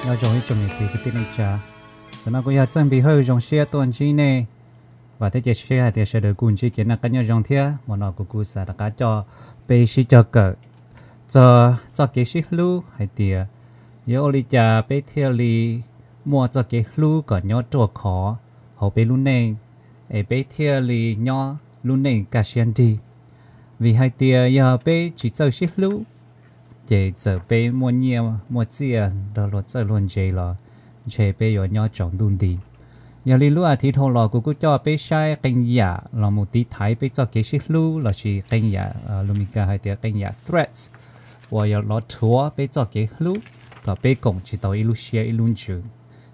Nyob zoo ib tsoom niam txiv kwv tij neej tsa, tam no kuv yog Txawj Npis Hawj zoo siab tuaj ntsib nej. Vam thiab cia siab hais tias sawv daws kuj ntsib kev noj qab nyob zoo thiab. Hmo no kuv kuj xav rov qab coj peb sib cog kawm txog txoj kev sib hlub hais tias yuav ua li cas peb thiaj li muaj txoj kev hlub kom nyob ruaj khov hauv peb lub neej, es peb thiaj li nyob lub neej kaj siab nrig. Vim hais tias yog peb tsis txawj sib hlub, ces txawm peb muaj nyiaj muaj txiaj nrog luag txawj luag ntse los ntshe peb yuav nyob tsaus ntuj nti. Yog li lub as thiv dhau los kuv kuj coj peb saib qee yam los mus tiv thaiv peb txoj kev sib hlub lossis qee yam, lus Mis Kas hais tias qee yam threats uas yog los rhuav peb txoj kev hlub kom peb koom tsis tau ib lub siab ib lub ntsws.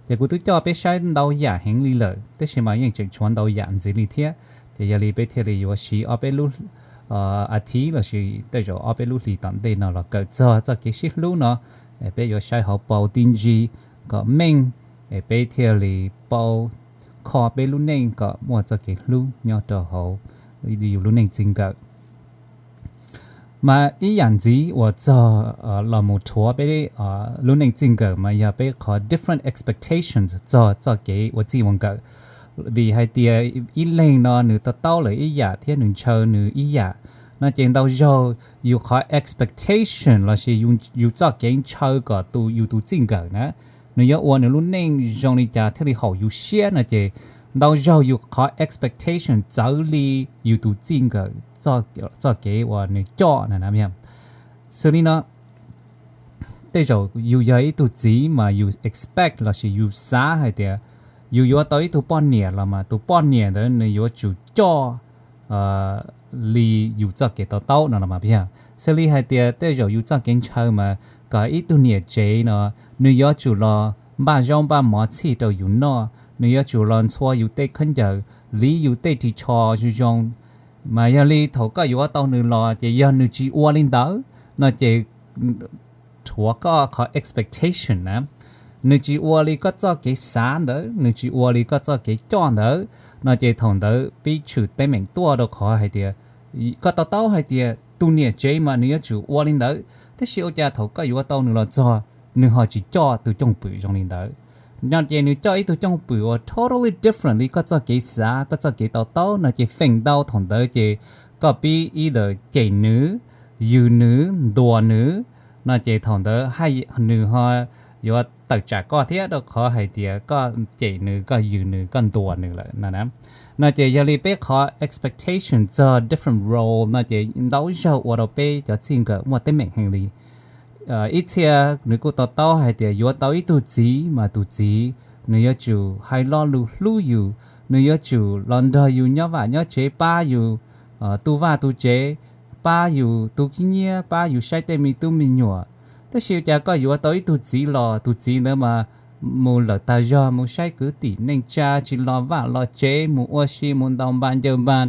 Ces kuv twb coj peb saib ntau yam heev li lawm, tab sis mas yeej tseem tshuav ntau yam ntxiv li thiab. Ces yog li peb thiaj li yuav siv ob peb lub as thiv lossis tej zaum ob peb lub hlis tom ntej no los kawm txog txoj kev sib hlub no. Peb yuav saib hauv paus tib ntsig kom meej, es peb thiaj li paub kho peb lub neej kom muaj txoj kev hlub nyob rau hauv yus lub neej txij nkawm. Mas ib yam ntxiv uas txog los mus rhuav peb lub neej txij nkawm mas yog peb qhov different expectations txog txoj kev ua txij ua nkawm. Vim hais tias ib leeg no nws to taub lawm ib yam thiab nws ntshaw nws ib yam, no ces ntau zaug yus qhov expectation lossis yus txoj kev ntshaw kom tus yus tus txij nkawm na, nws yuav ua nws lub neej zoo li cas thiaj li haum yus siab no ces ntau zaug yus qhov expectation txawv li yus tus txij nkawm txoj kev uas nws coj na. Xws li no, tej zaum yus yog ib tug txiv mas yus expect lossis yus xav hais tias yus yuav tau ib tug poj niam los mas tus poj niam ntawd nws yuav tsum coj li yus txoj kev to taub no los mas yog. Xws li hais tias tej zaum yus txoj kev ntshaw mas kom ib tug niam tsev no nws yuav tsum los npaj zaub npaj mov txhij rau yus noj, nws yuav tsum los ntxhua yus tej khaub ncaws, liv yus tej ris tsho zoo zoo. Mas yog li thaum koj yuav tau nws los ces yog nws tsis ua li ntawd no ces rhuav koj qhov expectation na, nws tsis ua li koj txoj kev xav ntawd, nws tsis ua li koj txoj kev coj ntawd, no ces thaum ntawd peb tshwm teeb meem tuaj rau qhov hais tias koj to taub hais tias tus niam tsev mas nws yuav tsum ua li ntawd, tab sis ua cas thaum koj yuav tau nws los txog nws ho tsis coj tus cwj pwm zoo li ntawd. No ces nws coj ib tug cwj pwm uas totally different li koj txoj kev xav koj txoj kev to taub no ces feem ntau thaum ntawd ces koj pib either cem nws, yws nws, ntuas nws, no ces thaum ntawd nws ho yuav tawm tsam koj thiab rau qhov hais tias koj cem nws, koj yws nws, koj ntuas nws lawm no. No ces yog li peb qhov expectation txog different role no ces ntau zaug ua rau peb cov txij nkawm muaj teeb meem heev li. Ib txhia nws kuj to taub hais tias yuav tau ib tug txiv mas tus txiv nws yuav tsum hais lo lus hlub yus, nws yuav tsum los nrog yus nyob vaj nyob tsev, pab yus tu vaj tu tsev, pab yus tu khib nyiab, pab yus saib tej me tub me nyuam. Tab sis ua cas koj yuav tau ib tug txiv los tus txiv ntawd mas mus lawm tag zog, mus saib kwv tij neej tsa, tsis los vaj los tsev, mus ua si, mus ntaus npas ncaws npas,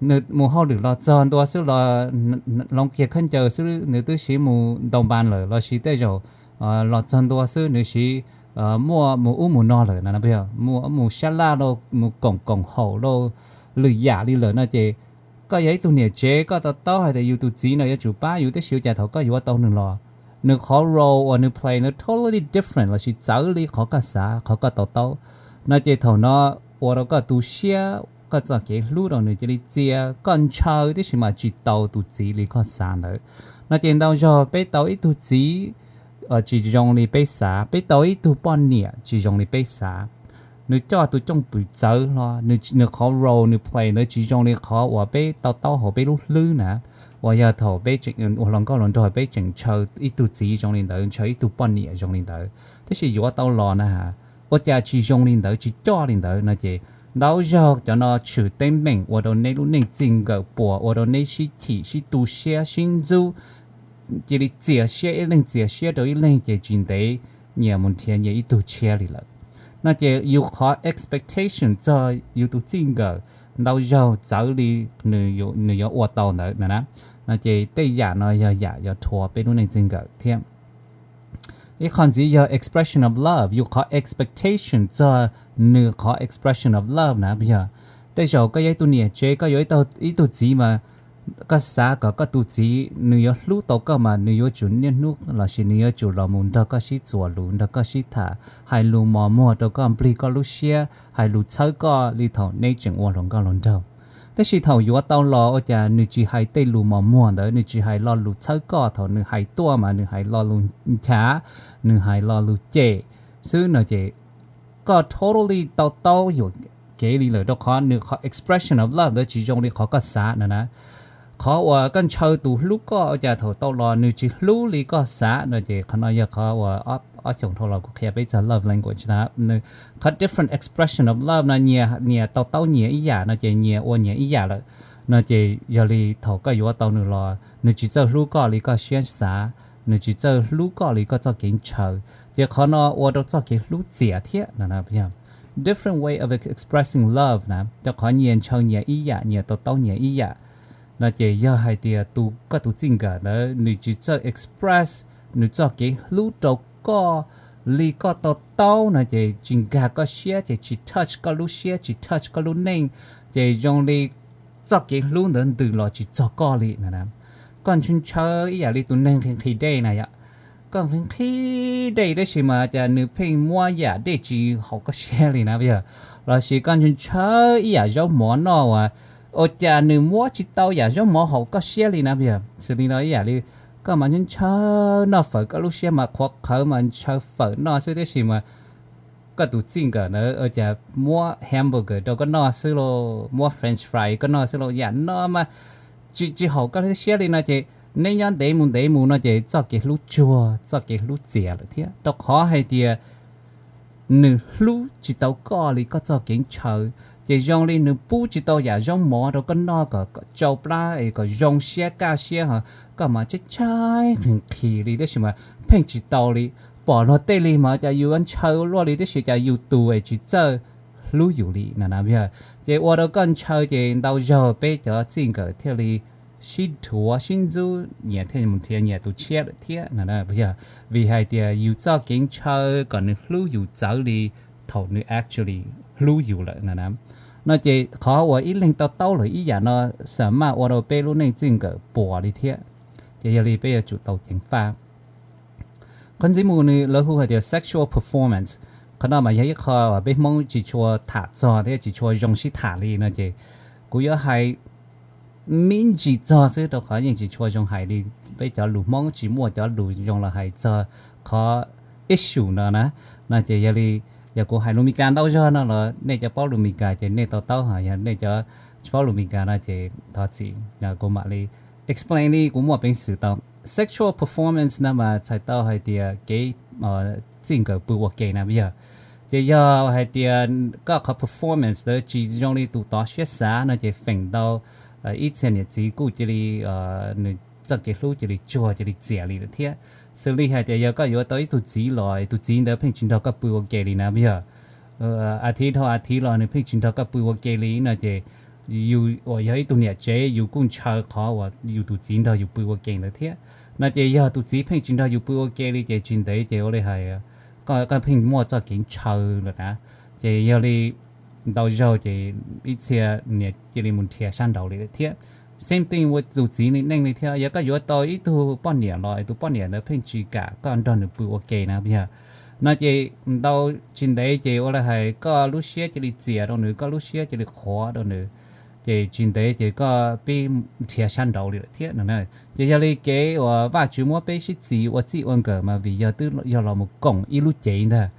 nws mus hauj lwm los txog ntua xwb los hloov kiag khaub ncaws xwb nws twb siv mus ntaus npas lawm, lossis tej zaum los txog ntua xwb nws siv muaj mus ub mus no lawm no, mus sab laj lauj, mus koom koom haum lauj, lwm yam li lawm no ces koj yog ib tug niam tsev koj to taub hais tias yus tus txiv no yuav tsum pab yus, tab sis ua cas thaum koj yuav tau nws los nws qhov role uas nws play nws totally different lossis txawv li qhov koj xav qhov koj to taub, no ces thaum no ua rau koj tu siab, koj txoj kev hlub rau nws cia li txias, koj ntshaw tib si mas tsis tau tus txiv li koj xav ntawd. No ces ntau zaug peb tau ib tug txiv tsis zoo li peb xav, peb tau ib tug poj niam tsis zoo li peb xav, nws coj tus cwj pwm txawv hlo, nws qhov role nws play ntawd tsis zoo li qhov uas peb to taub hauv peb lub hlwb na, uas yog thaum peb tseem ua hluas nkauj hluas nraug peb tseem ntshaw ib tug txiv zoo li ntawd, ntshaw ib tug poj niam zoo li ntawd, tab sis yuav tau los na, ua cas tsis zoo li ntawd, tsis coj li ntawd no ces ntau zaug cov no tshwm teeb meem ua rau neb lub neej txij nkawm puas, ua rau neb sib chim sib tu siab sib ntxub, cia li txias siab ib leeg txias siab rau ib leeg ces tsis ntev nyias mus nrhiav nyias ib tug tshiab li lawm. No ces yus qhov expectation txog yus tus txij nkawm ntau zaug txawv li nws yuav ua tau ntawd no na. No ces tej yam no yog yam yuav rhuav peb lub neej txij nkawm thiab. Ib qho ntxiv yog expression of love, yus qhov expectation txog nws qhov expression of love na yog, tej zaum koj yog ib tug niam tsev koj yuav ib tug txiv mas koj xav kom koj tus txiv nws yuav hlub tau koj mas nws yuav tsum niaj hnub lossis nws yuav tsum los mus nrog koj sib txuas lus, nrog koj sib tham, hais lus mos muag rau koj, nplig koj lub siab, hais lus txhawb koj li thaum neb tseem ua hluas nkauj hluas nraug. Tab sis thaum yuav tau los ua cas nws tsis hais tej lus mos muag ntawd, nws tsis hais lo lus txhawb koj, thaum nws hais tuaj mas nws hais lo lus nchav, nws hais lo lus cem xwb no ces koj totally tau taub yuam kev li lawm, rau qhov nws qhov expression of love ntawd tsis zoo li qhov koj xav no na. Qhov uas koj ntshaw tus hlub koj ua cas thaum tau los nws tsis hlub li koj xav no ces qhov no yog qhov uas ob xyoos dhau los kuv qhia peb txog love language na. Qhov different expression of love no nyias tau taub nyias ib yam no ces nyias ua nyias ib yam lawm. No ces yog li thaum koj yuav tau nws los nws tsis txawj hlub koj li koj siab xav, nws tsis txawj hlub koj li koj txoj kev ntshaw, ces qhov no ua rau txoj kev hlub txias thiab no. Different way of expressing love na, rau qhov nyias ntshaw nyias ib yam, nyias tau taub nyias ib yam. No ces yog hais tias tus koj tus txij nkawm ntawd nws tsis txawj express nws txoj kev hlub rau koj li koj tau taub no ces tsis nkag koj siab, ces tsis touch koj lub siab, tsis touch koj lub neej, ces zoo li txoj kev hlub ntawd ntws los tsis txog koj li no. Koj ntshaw ntshaw ib yam li tus neeg nqhis nqhis dej na yom. Koj nqhis nqhis dej tab sis mas cas nws pheej muab yam dej tsis haum koj siab li na yog. Lossis koj ntshaw ntshaw ib yam zaub mov noj uas ua cas nws muab tsis tau yam zaub mov haum koj siab li na yog. Xws li no ib yam li koj mas ntshaw ntshaw noj fawm, koj lub siab mas qhuav qhawv mas ntshaw fawm noj xwb tab sis mas koj tus txij nkawm ntawd ua cas muab hamburger rau koj noj xwb los, muab french fry koj noj xwb los, yam no mas tsis tsis haum koj siab li no ces neb nyob ntev mus ntev mus no ces txoj kev hlub tsuag, txoj kev hlub txias lawm thiab, rau qhov hais tias nws hlub tsis tau koj li koj txoj kev ntshaw, ces zoo li nws pub tsis tau yam zaub mov rau koj noj kom tsau plab es kom zoo siab kaj siab ho. Koj mas ntshaw ntshaw nqhis nqhis li tab sis mas pheej tsis tau li. Pom luag tej li mas cas yus ntshaw luaj li tab sis cas yus tus es tsis txawj hlub yus li no na yog. Ces ua rau koj ntshaw ces ntau zaug peb cov txij nkawm thiaj li sib dhuav sib ntxub, nyias thiaj mus nrhiav nyias tus tshiab lawm thiab no yog. Vim hais tias yus txoj kev ntshaw kom nws hlub yus txawv li thaum nws actually hlub yus lawm no na. No ces qhov uas ib leeg tau taub lawm ib yam no xam maj ua rau peb lub neej txij nkawm puas li thiab. Ces yog li peb yuav tsum tau ceev faj. Qhov ntxiv mus nws lawv hu hais tias sexual performance. Qhov no mas yog ib qho uas peb Hmoob tsis tshua tham txog thiab tsis tshua zoo sib tham li no ces kuv yuav hais me ntsis txog xwb rau qhov yeej tsis tshua zoo hais li. Peb cov lus Hmoob tsis muaj cov lus zoo los hais txog qhov issue no na. No ces yog li yog kuv hais lus Meskas ntau zog no los nej cov paub lus Meskas ces nej tau taub, ho yog nej cov tsis paub lus Meskas no ces thov txim, kuv mam li explain li kuv muaj peev xwm tau. Sexual performance no mas txhais tau hais tias kev txij nkawm pw ua ke na yog. Ces yog hais tias koj qhov performance ntawd tsis zoo li tus tod siab xav no ces feem ntau ib txhia niam txiv kuj cia li nws txoj kev hlub cia li tsuag cia li txias li lawm thiab. Xws li hais tias yog koj yuav tau ib tug txiv los tus txiv ntawd pheej tsis nrog koj pw ua ke li na yog, a thiv dhau a thiv los nws pheej tsis nrog koj pw ua ke li no ces yus uas yog ib tug niam tsev yus kuj ntshaw qhov uas yus tus txiv nrog yus pw ua ke ntawd thiab. No ces yog tus txiv pheej tsis nrog yus pw ua ke li ces tsis ntev ces ua li hais koj pheej muaj txoj kev ntshaw lawm na. Ces yog li ntau zaug ces ib txhia niam cia li mus nrhiav sab nraud li lawm thiab. Same thing ua tus txiv li neej li thiab, yog koj yuav tau ib tug poj niam los tus poj niam ntawd pheej tsis kam koj nrog nws pw ua ke na yog, no ces ntau tsis ntev ces ua li hais koj lub siab cia li txias rau nws, koj lub siab cia li qhuav rau nws, ces tsis ntev ces koj pib nrhiav sab nraud li lawm thiab no. Ces yog li kev uas Vajtswv muab peb sib txis ua txij ua nkawm mas vim yog twb yog los mus koom ib lub cev ntag,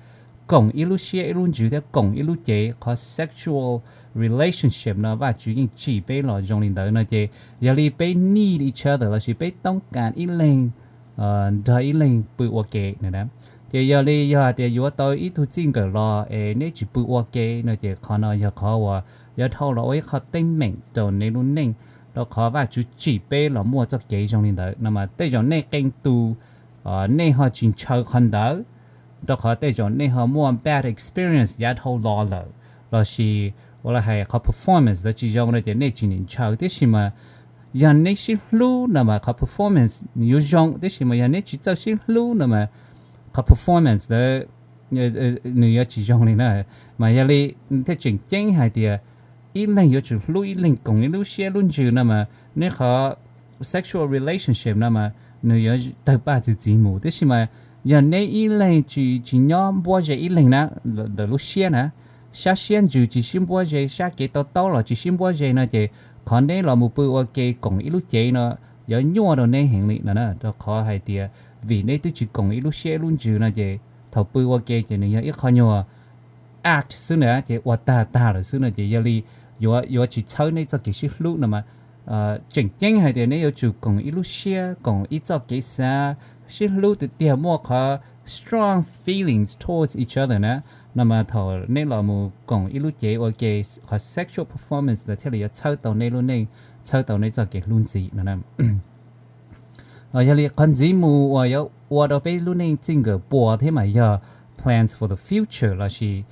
koom ib lub siab ib lub ntsws thiab koom ib lub cev. Qhov sexual relationship no Vajtswv yeej tsim peb los zoo li ntawd no ces yog li peb need each other lossis peb toob kas ib leeg nrog ib leeg pw ua ke na. Ces yog li yog hais tias yuav tau ib tug txij nkawm los es neb tsis pw ua ke no ces qhov no yog qhov uas yuav dhau los ua ib qho teeb meem rau neb lub neej, rau qhov Vajtswv tsim peb los muaj txoj kev zoo li ntawd no mas tej zaum nej qee tus nej ho tsis ntshaw qhov ntawd, rau qhov tej zaum nej ho muaj bad experience yav dhau los lawm, lossis ua li hais qhov performance ntawd tsis zoo no ces nej tsis nim ntshaw. Tiam sis mas yog neb sib hlub no mas qhov performance yuav zoo, tiam sis mas yog neb tsis txawj sib hlub no mas qhov performance ntawd nws yuav tsis zoo li na. Mas yog li thiaj tseem ceeb hais tias ib leeg yuav tsum hlub ib leeg, koom ib lub siab lub ntsws no mas neb qhov sexual relationship no mas nws yuav tawg paj txi txiv mus. Tab sis mas yog neb ib leeg tsis tsis nyob npuab ze ib leeg na, ntawm lub siab na, sab siab ntsws tsis sib npuab ze, sab kev to taub los tsis sib npuab ze no ces qhov neb los mus pw ua ke koom ib lub cev no yuav nyuaj rau neb heev li no na, rau qhov hais tias vim neb twb tsis koom ib lub siab ib lub ntsws no ces thaum pw ua ke ces nws yog ib qho nyuag act xwb na, ces ua tag tag lawm xwb no ces yog li yuav yuav tsis txhawb neb txoj kev sib hlub no mas tseem ceeb hais tias neb yuav tsum koom ib lub siab, koom ib txoj kev xav, sib hlub tiag tiag, muaj qhov strong feelings towards each other na, no mas thaum neb los mus koom ib lub cev ua ke, qhov sexual performance los thiaj li yuav txhawb tau neb lub neej, txhawb tau neb txoj kev hlub ntxiv no. Yog li qhov ntxiv mus uas yuav ua rau peb lub neej txij nkawm puas thiab mas yog plans for the future lossis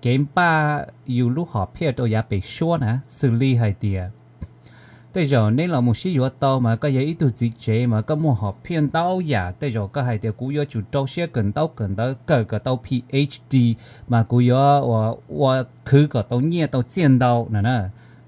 kev npaj yus lub hom phiaj rau yav pem suab na, xws li hais tias tej zaum neb los mus sib yuav tau mas koj yog ib tug txiv tsev mas koj muaj hom phiaj ntau yam, tej zaum koj hais tias kuv yuav tsum rau siab kawm ntaub kawm ntawv, kawm kom tau Ph D mas kuv yuav ua khwv kom tau nyiaj tau txiaj ntau no na.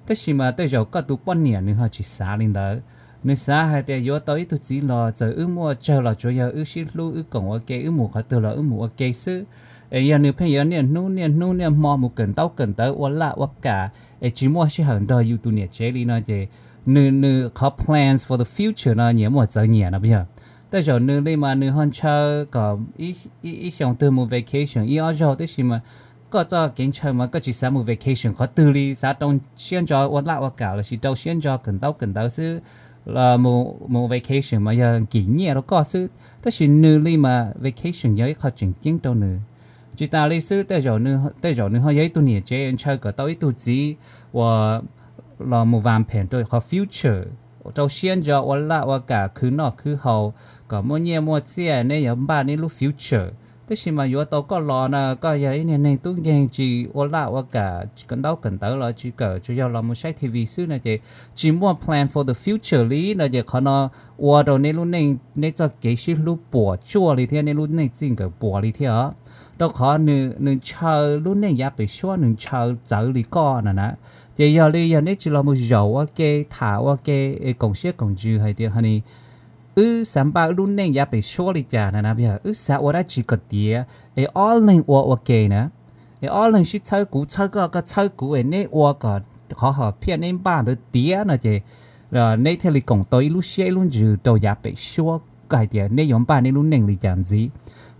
Tab sis mas tej zaum koj tus poj niam nws ho tsis xav li ntawd, nws xav hais tias yuav tau ib tug txiv los txawm wb muaj tsawg los tsuav yog wb sib hlub, wb koom ua ke, wb mus qhov twg los wb mus ua ke xwb. Es yog nws pheej yuav niaj hnub niaj hnub niaj hmo mus kawm ntaub kawm ntawv ua laj ua kam es tsis muaj sij hawm nrog yus tus niam tsev li no ces nws nws qhov plans for the future no nyias muaj txawv nyias no yog. Tej zaum nws li mas nws ho ntshaw kom ib xyoo twg mus vacation ib ob zaug, tab sis mas koj txoj kev ntshaw mas koj tsis xav mus vacation qhov twg li, xav rau siab ntso ua laj ua kam lossis rau siab ntso kawm ntaub kawm ntawv xwb, mus vacation mas yog nkim nyiaj rau koj xwb, tab sis nws li mas vacation yog ib qho tseem ceeb rau nws. Tsis tas li xwb, tej zaum nws ho yog ib tug niam tsev ntshaw kom tau ib tug txiv uas los mus vas phem rau qhov future, rau siab ntso ua laj ua kam khwv noj khwv haus kom muaj nyiaj muaj txiaj, neb yuav npaj neb lub future. Tab sis mas yuav tau koj los no koj yog ib niag neeg tub nkeeg tsis ua laj ua kam, tsis kawm ntaub kawm ntawv los tsis kawm, tsuas yog los mus saib T V xwb no ces tsis muaj plan for the future li no ces qhov no ua rau neb lub neej, neb txoj kev sib hlub puas tsuaj li thiab neb lub neej txij nkawm puas li thiab os. Rau qhov nws ntshaw lub neej yav pem suab, nws ntshaw txawv li koj no na. Ces yog li yog neb tsis los mus zaum ua ke, tham ua ke es koom siab koom ntsws hais tias ho ni wb xav npaj wb lub neej yav pem suab li cas na, wb xav ua dab tsi kom tiav es ob leeg ua ua ke na, es ob leeg sib txhawb, kuv txhawb koj, koj txhawb kuv es neb ua kom qhov hom phiaj neb npaj ntawd tiav no ces neb thiaj li koom tau ib lub siab ib lub ntsws rau yav pem suab, koj hais tias neb yuav npaj neb lub neej li cas ntxiv.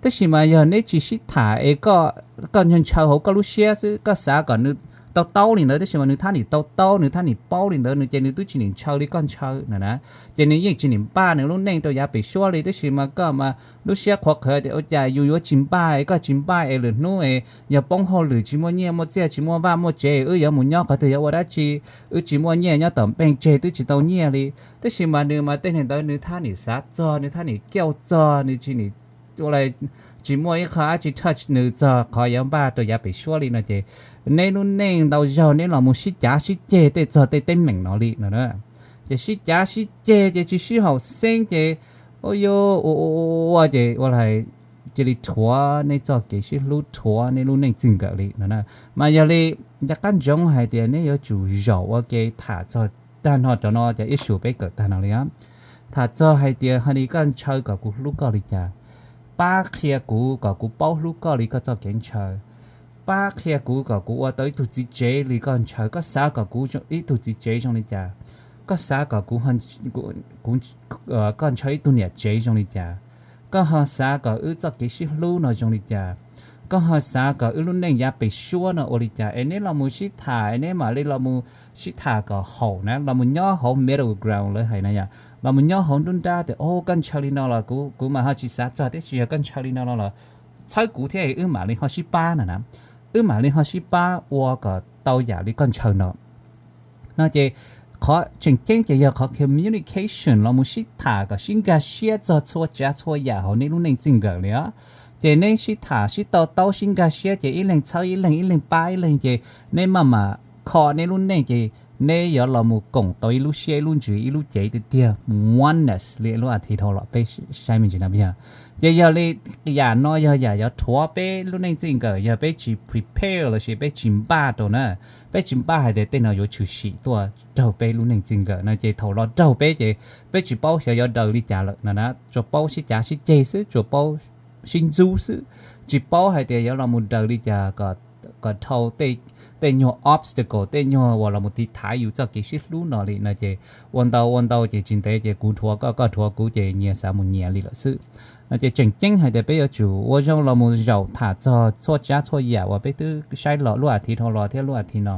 Tab sis mas yog neb tsis sib tham es koj ntshaw ntshaw hauv koj lub siab xwb, koj xav kom nws tau taub li ntawd, tab sis mas nws thab nim tau taub, nws thab nim paub li ntawd, nws ces nws twb tsis nim ntshaw li koj ntshaw na na, ces nws yeej tsis nim npaj nws lub neej rau yav pem suab li. Tab sis mas koj mas lub siab qhuav qhawv tias ua cas yus yuav tsis npaj es koj tsis npaj es lwm hnub es yog poob hauj lwm tsis muaj nyiaj muaj txiaj, tsis muaj vaj muaj tsev, wb yuav mus nyob qhov twg, yuav ua dab tsi? Wb tsis muaj nyiaj, nyob tom npeej tseg twb tsis tau nyiaj li. Tab sis mas nws mas tej niag ntawd nws thab nim xav txog, nws thab nim cauj txog, nws tsis nim ua li, tsis muaj ib qho dab tsi touch nws txog qhov yuav npaj rau yav pem suab li no ces neb lub neej ntau zaug neb los mus sib cav sib ceg tej txog tej teeb meem no li no na. Ces sib cav sib ceg ces tsis sib haum xeeb ces ua ua ua ces ua li cia li rhuav neb txoj kev sib hlub, rhuav neb lub neej txij nkawm li no na. Mas yog li ncaj qab ntsoov hais tias neb yuav tsum zaum ua ke tham txog tag nrho cov no, cov issue peb kawm tag no li os. Tham txog hais tias ho ni koj ntshaw kom kuv hlub koj li cas, pab qhia kuv kom kuv paub hlub koj li koj txoj kev ntshaw, pab qhia kuv kom kuv ua tau ib tug txiv tsev li koj ntshaw, koj xav kom kuv ib tug txiv tsev zoo li cas, koj xav kom kuv, koj ntshaw ib tug niam tsev zoo li cas, koj ho xav kom wb txoj kev sib hlub no zoo li cas, koj ho xav kom wb lub neej yav pem suab no ua li cas, es neb los mus sib tham, es neb mam li los mus sib tham kom haum na, los mus nyob hauv middle ground lawv hais na yom, los mus nyob hauv nruab nrab tias o koj ntshaw li no los kuv mas ho tsis xav txog, tab sis yog koj ntshaw li no no los txhawb kuv thiab wb mam li ho sib pab no na, wb mam li ho sib pab ua kom tau yam li koj ntshaw no. No ces qhov tseem ceeb ces yog qhov communication, los mus sib tham kom sib nkag siab txog txhua tsav txhua yam hauv neb lub neej txij nkawm li os. Ces neb sib tham sib to taub sib nkag siab ces ib leeg txhawb ib leeg, ib leeg pab ib leeg ces neb maj mam kho neb lub neej ces neb yuav los mus koom tau ib lub siab ib lub ntsws ib lub cev tiag tiag, oneness li lub a thiv dhau los peb saib me ntsis no yog. Ces yog li yam no yog yam yuav rhuav peb lub neej txij nkawm yog peb tsis prepare lossis peb tsis npaj rau na. Peb tsis npaj hais tias tej no yuav tshwm sim tuaj raug peb lub neej txij nkawm no ces thaum los raug peb ces peb tsis paub xyov yuav daws li cas lawm no na, tsuas paub sib cav sib ceg xwb, tsuas paub sib ntxub xwb, tsis paub hais tias yuav los mus daws li cas kom dhau tej nyuag obstacle, tej nyuag uas los mus tiv thaiv yus txoj kev sib hlub no li no ces ua ntau ua ntau ces tsis ntev ces kuv rhuav koj, koj rhuav kuv ces nyias xav mus nyias li lawm xwb. No ces tseem ceeb hais tias peb yuav tsum ua zoo los mus zaum tham txog txhua tsav txhua yam uas peb twb saib los lub a thiv dhau los thiab lub a thiv no.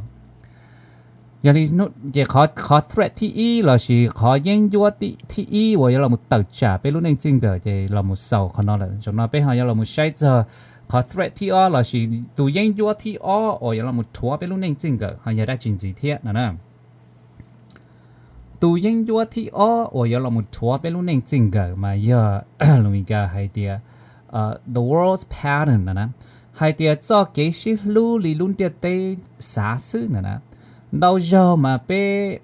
Yog li ces qhov threat thib ib lossis qhov yeeb ncuab thib ib uas yuav los mus tawm tsam peb lub neej txij nkawm ces los mus xaus qhov no lawm. Zaum no peb ho yuav los mus saib txog qhov threat thib ob lossis tus yeeb ncuab thib ob uas yuav los mus rhuav peb lub neej txij nkawm ho yog dab tsi ntxiv thiab no na. Tus yeeb ncuab thib ob uas yuav los mus rhuav peb lub neej txij nkawm mas yog lus Mis Kas hais tias the world's pattern no na, hais tias txoj kev sib hlub li lub ntiaj teb xav xwb no na. Ntau zaug mas peb,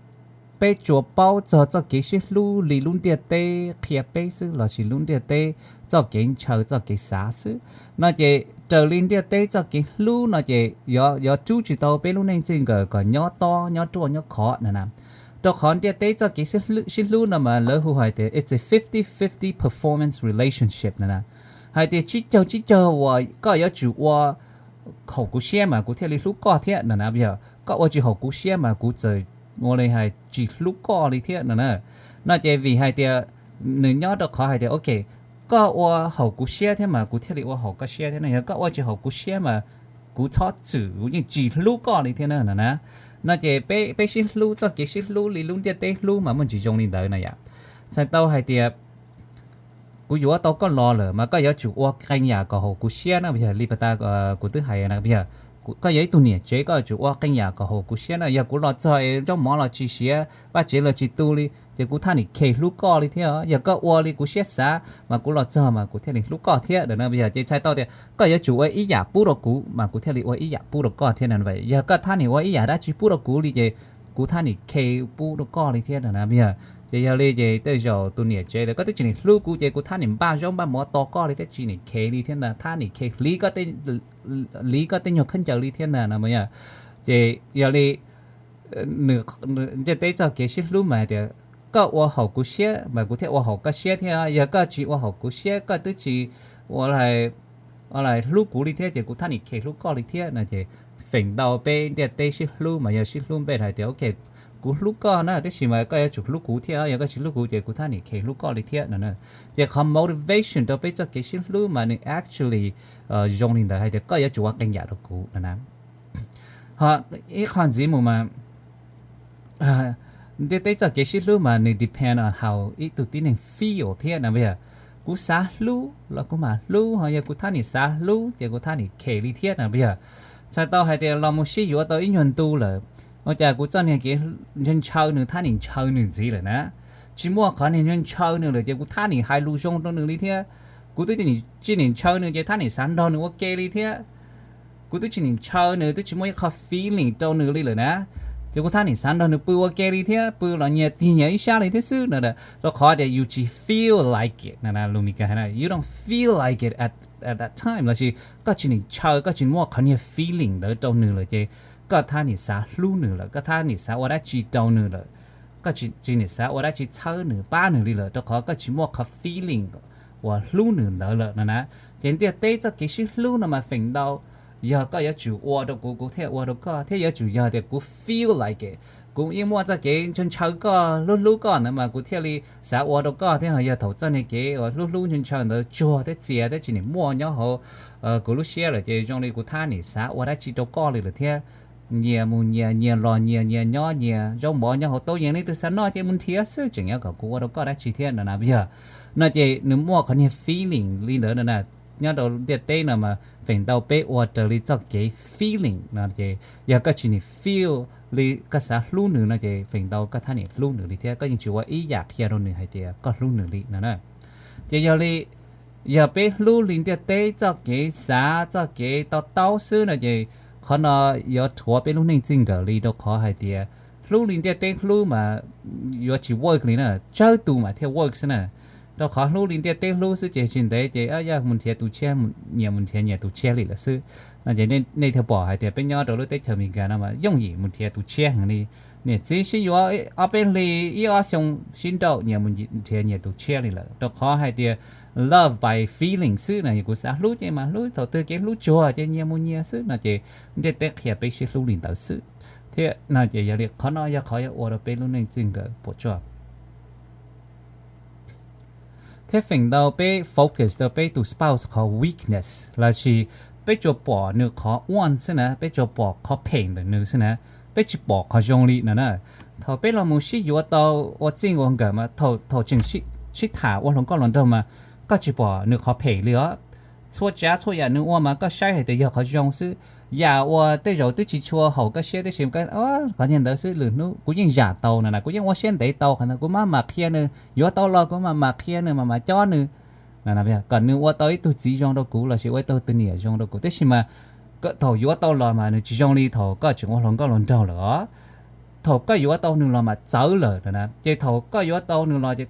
peb tsuas paub txog txoj kev sib hlub li lub ntiaj teb qhia peb xwb lossis lub ntiaj teb txoj kev ntshaw txoj kev xav xwb no ces raws li ntiaj teb txoj kev hlub no ces yuav rub tsis tau peb lub neej txij nkawm kom nyob tob nyob ruaj nyob khov no na. Rau qhov ntiaj teb txoj kev sib hlub no mas lawv hu hais tias it's a fifty fifty performance relationship no na. Hais tias tsib caug tsib caug uas koj yuav tsum ua haum kuv siab mas kuv thiaj li hlub koj thiab no na. Yog koj ua tsis haum kuv siab mas kuv txawm ua li hais tsis hlub koj li thiab no na. No ces vim hais tias nws nyob rau qhov hais tias ok, koj ua haum kuv siab thiab mas kuv thiaj li ua haum koj siab thiab no, yog koj ua tsis haum kuv siab mas kuv txhob txwm kuv yeej tsis hlub koj li thiab na no na. No ces peb sib hlub txoj kev sib hlub li lub ntiaj teb hlub mas muaj ntsis zoo li ntawd no yom. Txhais tau hais tias kuv yuav tau koj los lawm mas koj yuav tsum ua qee yam kom haum kuv siab na, yog li pas tas kuv twb hais na, yog koj yog ib tug niam tsev koj yuav tsum ua qee yam kom haum kuv siab na. Yog kuv los txog es zaub mov los tsis siav, vaj tsev los tsis tu li ces kuv thaj niam khe hlub koj li thiab. Yog koj ua li kuv siab xav mas kuv los txog mas kuv thiaj li hlub koj thiab no. Yog ces txhais tau tias koj yuav tsum ua ib yam pub rau kuv mas kuv thiaj li ua ib yam pub rau koj thiab no. Yog koj thaj niam ua ib yam dab tsi pub rau kuv li ces kuv thaj niam khe pub rau koj li thiab no. Yog ces yog li ces tej zaum tus niam tsev tias koj twb tsis niam hlub kuv ces kuv thaj niam npaj zaub npaj mov tos koj li thiab tsis niam khe li thiab ntag, thaj niam khe hliv, hliv koj tej nyuag khaub ncaws li thiab ntag no. Ces yog li ntiaj teb txoj kev sib hlub mas hais tias koj ua haum kuv siab mas kuv thiaj ua haum koj siab thiab. Yog koj tsis ua haum kuv siab, koj twb tsis ua hlub kuv li thiab ces kuv thaj niam khe hlub koj li thiab no. Ces feem ntau peb ntiaj teb sib hlub mas yog sib hlub npe hais tias ok, kuv hlub koj na, tab sis mas koj yuav tsum hlub kuv thiab, yog koj tsis hlub kuv ces kuv thaj niam khe hlub koj li thiab no. Ces qhov motivation rau peb txoj kev sib hlub mas nws actually zoo li ntawd hais tias koj yuav tsum ua qee yam rau kuv no na. Ho ib qho ntxiv mus mas ntiaj teb txoj kev sib hlub mas nws depend on how ib tug tib neeg feel thiab no. Yog kuv xav hlub los kuv mam hlub, ho yog kuv thaj niam xav hlub ces kuv thaj niam khe li thiab no. Yog txhais tau hais tias los mus sib yuav tau ib nyuag ntu lawm, ua cas kuv txoj niag kev ntshaw ntshaw nws thaj niam ntshaw nws ntxiv lawm na. Tsis muaj qhov niag ntshaw ntshaw nws lawm ces kuv thaj niam hais lus zoo rau nws li thiab. Kuv twb tsis niam ntshaw nws ces thaj niam xav nrog nws ua ke li thiab. Kuv twb tsis niam ntshaw nws, twb tsis muaj ib qho feeling rau nws li lawm na, ces kuv thaj niam xav nrog nws pw ua ke li thiab, pw los nyias tig nyias ib sab li thiab xwb no. Rau qhov tias you tsis feel like it no, lus Mis Kas hais na, you don't feel like it at, at that time lossis koj tsis niam ntshaw, koj tsis muaj qhov niag feeling ntawd rau nws lawm ces koj thaj niam xav hlub nws lawm, koj thaj niam xav ua dab tsi rau nws lawm, koj tsis niam xav ua dab tsi txhawb nws pab nws li lawm, rau qhov koj tsis muaj qhov feeling uas hlub nws ntawd lawm no na. Ces ntiaj teb txoj kev sib hlub no mas feem ntau yog koj yuav tsum ua rau kuv, kuv thiaj ua rau koj thiab. Yuav tsum yog tias kuv feel like it, kuv yeej muaj txoj kev ntshaw ntshaw koj, hlub hlub koj ntawd mas kuv thiaj li xav ua rau koj thiab. Yog thaum txoj niag kev uas hlub hlub ntshaw ntshaw ntawd tsuag thiab txias thiab tsis niam muaj nyob hauv kuv lub siab lawm ces zoo li kuv thaj niam xav ua dab tsi rau koj li lawm thiab. Nyias mus nyias, nyias los nyias, nyias nyob nyias, zaub mov nyob hauv taub yees, leej twg xav noj ces mus nrhiav xwb, tseem nyob kom kuv ua rau koj dab tsi thiab no na. Yog no ces nws muaj qhov niag feeling li ntawd no na. Nyob rau ntiaj teb no mas feem ntau peb ua raws li txoj kev feeling no ces yog koj tsis niam feel li koj xav hlub nws no ces feem ntau koj thaj niam hlub nws li thiab, koj yeej tsis ua ib yam qhia rau nws hais tias koj hlub nws li no na. Ces yog li, yog peb hlub li ntiaj teb txoj kev xav txoj kev to taub xwb no ces qhov no yuav rhuav peb lub neej txij nkawm li, rau qhov hais tias Hlub li ntiaj teb hlub mas yuav tsis work li na, tsawg tus mas thiaj work xwb na. Rau qhov hlub li ntiaj teb hlub xwb ces tsis ntev ces yog mus nrhiav tus tshiab, nyias mus nrhiav nyias tus tshiab li lawm xwb. No ces nej thiaj pom hais tias peb nyob rau lub teb chaws Amelikas no mas yooj yim mus nrhiav tus tshiab heev li. Niam txiv sib yuav ob peb hlis ib ob xyoo sib nrauj nyias mus nrhiav nyias tus tshiab li lawm, rau qhov hais tias love by feeling xwb no, kuv xav hlub ces mas hlub, thaum twg kev hlub tsuag ces nyias mus nyias xwb no ces ntiaj teb qhia peb sib hlub li ntawd xwb. Thiab no ces yog li qhov no yog qhov yuav ua rau peb lub neej txij nkawm puas tsuaj. Thiab feem ntau peb focus rau peb tus spouse qhov weakness lossis peb tsuas pom nws qhov uaj xwb na, peb tsuas pom qhov phem ntawm nws xwb na, peb tsis pom qhov zoo li no na. Thaum peb los mus sib yuav tau ua txij ua nkawm mas thaum tseem sib tham ua hluas nkauj hluas nraug mas koj tsis pom nws qhov phem li os. Txhua tsav txhua yam nws ua mas koj saib hais tias yog qhov zoo xwb. Yam uas tej zaum twb tsis tshua haum koj siab tab sis qhov niag ntawd xwb, lwm hnub kuv yeej zam tau no na, kuv yeej ua siab ntev tau qhov ntawd, kuv mam mam qhia nws, yuav tau los kuv mam mam qhia nws, mam mam cob nws, kom nws ua tau ib tug txiv zoo rau kuv lossis ua ib tug tus niam zoo rau kuv. Tab sis mas thaum yuav tau los mas nws tsis zoo li thaum koj tseem ua hluas nkauj hluas nraug lawm os. Thaum koj yuav tau nws los mas txawv lawm na, ces thaum koj yuav tau nws los ces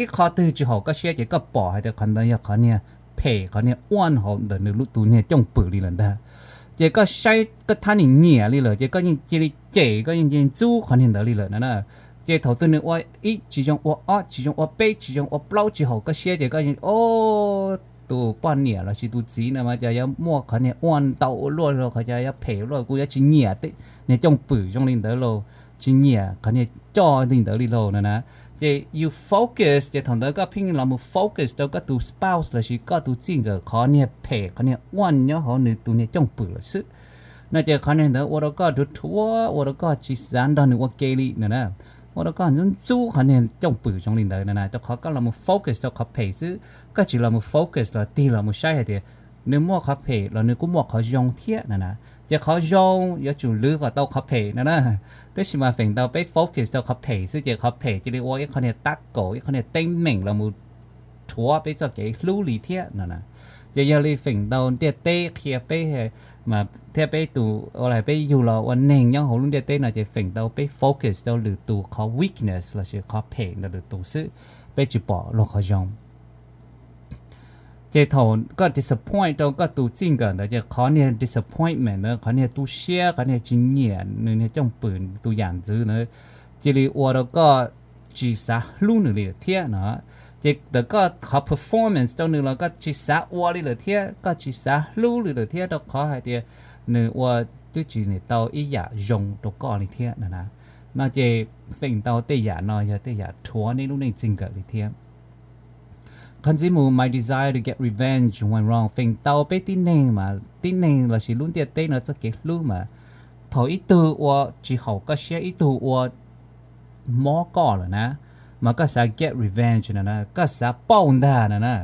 ib qho twg tsis haum koj siab ces koj pom hais tias qhov ntawd yog qhov niag phem, qhov niag uaj hauv ntawm nws lub tus niag cooj pwm li lawm ntag. Ces koj saib koj thab niam nyiam li lawm ces koj yeej cia li cem, koj yeej cia li ntxub qhov niag ntawd li lawm na. Ces thaum twg nws ua ib tsis zoo, ua ob tsis zoo, ua peb tsis zoo, ua plaub tsis haum koj siab ces koj yeej, o, tus poj niam lossis tus txiv no mas cas yuav muaj qhov niag uaj ntau ua luaj, qhov cas yuav phem ua luaj, kuv yuav tsis nyiam niag cooj pwm zoo li ntawd lauj, tsis nyiam qhov niag coj li ntawd li lauj no na. Ces you focus, ces thaum ntawd koj pheej los mus focus rau koj tus spouse lossis koj tus txij nkawm qhov niag phem, qhov niag uaj nyob hauv nws tus niag cooj pwm lawm xwb. No ces qhov niag ntawd ua rau koj dhuav dhuav, ua rau koj tsis xav nrog nws ua ke li no na. Ua rau koj ntxub ntxub qhov niag cooj pwm zoo li ntawd no na, rau qhov koj los mus focus rau qhov phem xwb, koj tsis los mus focus los tig los mus saib hais tias nws muaj qhov phem los nws kuj muaj qhov zoo thiab no na. Ces qhov zoo yuav tsum lwv kom tau qhov phem no na. Tab sis mas feem ntau peb focus rau qhov phem xwb ces qhov phem cia li ua ib qho niag tab kaum, ib qho niag teeb meem los mus rhuav peb txoj kev hlub li thiab no na. Ces yog li feem ntau ntiaj teb qhia peb, thiab peb tus, peb yug los ua neeg nyob hauv lub ntiaj teb no ces feem ntau peb focus rau lwm tus qhov weakness lossis qhov phem ntawm lwm tus xwb, peb tsis pom luag qhov zoo. Ces thaum koj disappoint rau koj tus txij nkawm ntawd ces qhov niag disappointment ntawd, qhov niag tu siab, qhov niag tsis nyiam nws niag cooj pwm tus yam ntxwv ntawd cia li ua rau koj tsis xav hlub nws li lawm thiab no. Ces ntawm koj qhov performance rau nws los koj tsis xav ua li lawm thiab, koj tsis xav hlub li lawm thiab rau qhov hais tias nws ua twb tsis tau ib yam zoo rau koj li thiab no na. No ces feem ntau tej yam no yog tej yam rhuav nej lub neej txij nkawm li thiab. Qhov ntxiv mus, my desire to get revenge went wrong. Feem ntau peb tib neeg mas tib neeg lossis lub ntiaj teb no txoj kev hlub mas thaum ib tug ua tsis haum koj siab, ib tug ua mob koj lawm na, mas koj xav get revenge no na, koj xav pauj ntag no na.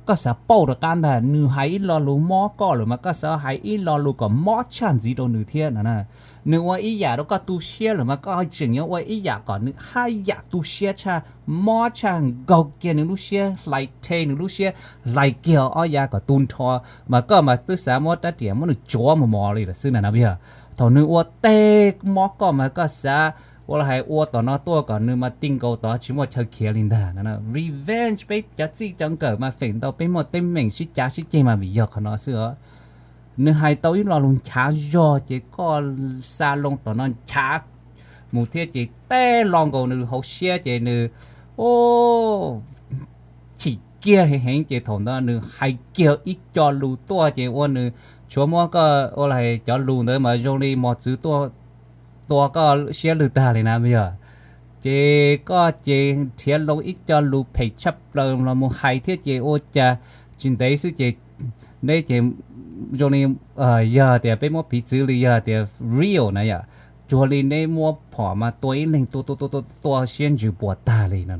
Koj xav pauj rov qab ntag, nws hais ib lo lus mob koj lawm mas koj xav hais ib lo lus kom mob tshaj ntxiv rau nws thiab no na. Nws ua ib yam rau koj tu siab lawm mas koj tseem yuav ua ib yam kom nws haj yam tu siab tshaj, mob tshaj, nkaug kiag nws lub siab, hlais rhe nws lub siab, hlais kiag ob yav kom tu nrho, mas koj mas twb xav muab rab riam muab nws tsuav mos mos li lawm xwb na no yog. Thaum nws ua teg mob koj mas koj xav ua los hais ua tom no tuaj kom nws mas ti nkaus tod tsis muaj chaw khiav li ntag no. Revenge peb cov txij cov nkawm mas feem ntau peb muaj teeb meem sib cav sib ceg mas vim yog qhov no xwb os. Nws hais tau ib lo lus nchav zog ces koj xa loo tom no nchav mus thiab ces teg lo nkaus nws hauv siab ces nws chim kiag heev heev ces thaum ntawd nws hais kiag ib co lus tuaj ces ua nws tshuav muab koj ua los hais cov lus ntawd mas zoo li mos txwv tua koj siab lwg tag li na yog. Ces koj ces nrhiav loo ib co lus phem tshaj plaws los mus hais thiab ces ua cas tsis ntev xwb ces neb ces zoo li yog tias peb muab piv txwv li yog tias real na yom, cuag li neb muab phom mas tua ib leeg tua tua tua tua siab ntsws puas tag li no.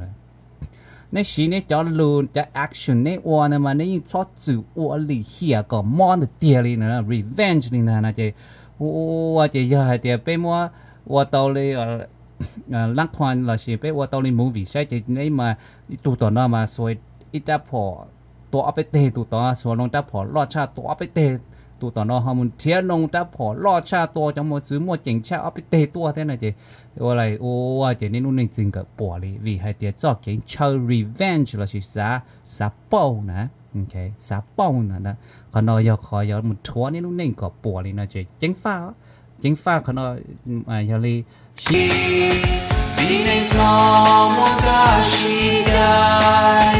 Neb siv neb cov lus cov action neb ua ntawd mas neb yeej txhob txwm ua lim hiam kom mob ntawd tiag li no, revenge li ntag no ces ua ces yog hais tias peb muab ua tau li lab qhua lossis peb ua tau li movie saib ces neb mas ib tug tom no mas xuas ib rab phom tua ob peb teg, tus tod xuas loo rab phom loj tshaj tua ob peb teg, Tus tom no ho mus nrhiav noo rab phom loj tshaj, tua cov mos txwv muaj ceem tshaj ob peb teg tuaj thiab no ces ua li ua ces nej lub neej txij nkawm puas li, vim hais tias txoj kev ntshaw revenge lossis xav, xav pauj na, xav pauj na. Qhov no yog qhov yuav mus rhuav nej lub neej kom puas li no ces ceev faj, ceev faj qhov no. Yog li sib, vim neeg txhaum muaj nkaj sib cai,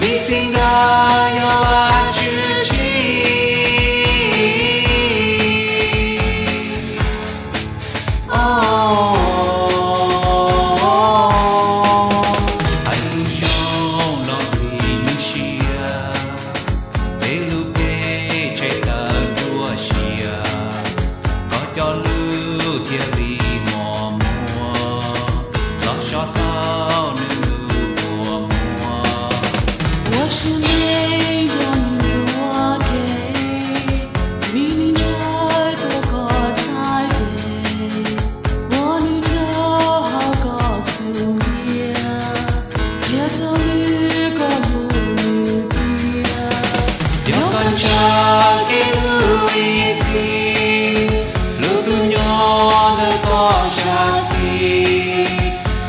vim txij nkawm yog Vajtswv tsim. Hais lus zoo los nqhis nyuaj siab, peb lub peb tshem tawm nruab siab, koj cov lus thiaj li mos muag, los so tau nws lub kua muag. Ua siab ntev nrog nws ua ke, vim nws ntshaw tuaj koj txhais tes, ua nws raug hauv koj xub ntiag, qhia rau nws koj hlub nws tiag. Yog koj ntshaw kev hlub ib txhis, lub tus nyob ntawm koj sab xis,